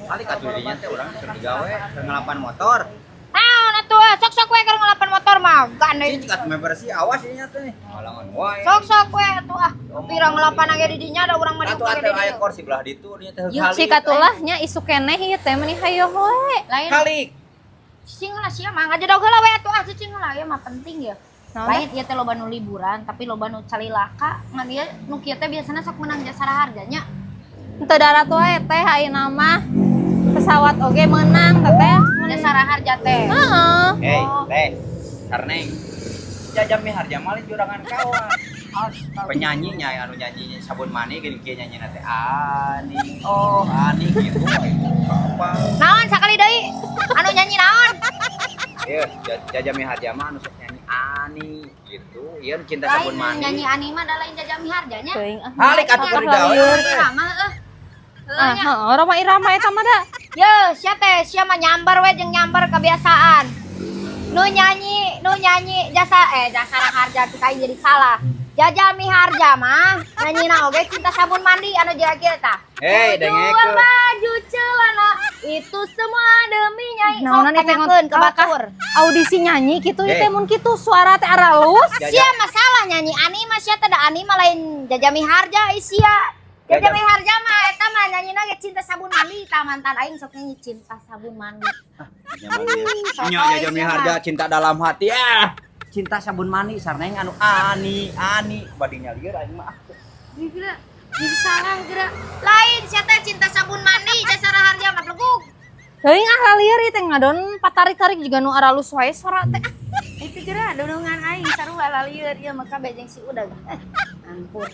Kali katuh dinya teh urang keur digawe, keur ngelapan motor. Naon atuh ah, sok-sok we keur ngelapan motor mah. Gandeng. Cicing atuh bersih, awas ieu teh. Halangan wae. Sok-sok we atuh ah. Pira ngelapan ge di dinya da urang mah Atuh diukur atuh di aya dieu. Kursi belah ditu dinya teh. Yuk, Si katulah nya isuk keneh ieu teh meni hayoh we. Lain Kali. Cicing heula sia mah ngajedog heula we atuh ah, cicing heula ieu mah penting ya. Naon? Lain ieu teh loba nu liburan tapi loba nu calilaka ngan ieu nu kieu teh biasana sok menang Jasa Raharja nya. Teu darat wae teh ayeuna mah pesawat oge menang teh. Jasa Raharja teh. Heeh. Hei, Oh. teh. Sarneng. Jaja Miharja mah lain jurangan kawan. Penyanyi nya anu nyanyi sabun mani gini kieu nyanyi teh ani oh ani gitu apa. Naon sakali deui? Anu nyanyi naon? Iya, Jaja Miharja mah anu sok nyanyi ani gitu. Iya, nu cinta sabun Lain mani. Nyanyi ani mah da lain Jaja Miharja nya. Teuing ah. Halik atuh keur digawe. Irama heuh. Heuh Ah, nya. heeh, Rhoma Irama eta mah da. Ye, sia teh sia mah nyambar we jeung nyambar kebiasaan. Nu nyanyi jasa Raharja kita jadi salah. Jaja Miharja mah nyanyina oge cinta sabun mandi anu jera tah. Hei, Jual dengekeun. baju celana itu semua demi nyai. Sok Naonan ieu teh tanyakeun ke batur. Audisi nyanyi kitu ieu Eh. teh mun kitu suara teh aralus. Jaja. Sia masalah nyanyi ani mah sia teh da ani mah lain Jaja Miharja sia. Jaja Jaja- Miharja mah eta mah nyanyina ge cinta sabun mandi tah, mantan aing sok nyanyi cinta sabun mandi. Nya Jaja Miharja cinta dalam hati ah. Cinta sabun mani sarneng anu ani ani badinya lieur aing mah. Gila, jadi salah geura. Lain sia teh cinta sabun mandi Jasa Raharja mah plegug. Teuing ah, lalieur ieu teh ngadon patarik-tarik juga nu aralus wae suara teh. Itu geura dudungan aing sarua lalieur ieu mah kabeh jeung si udag. Ampun.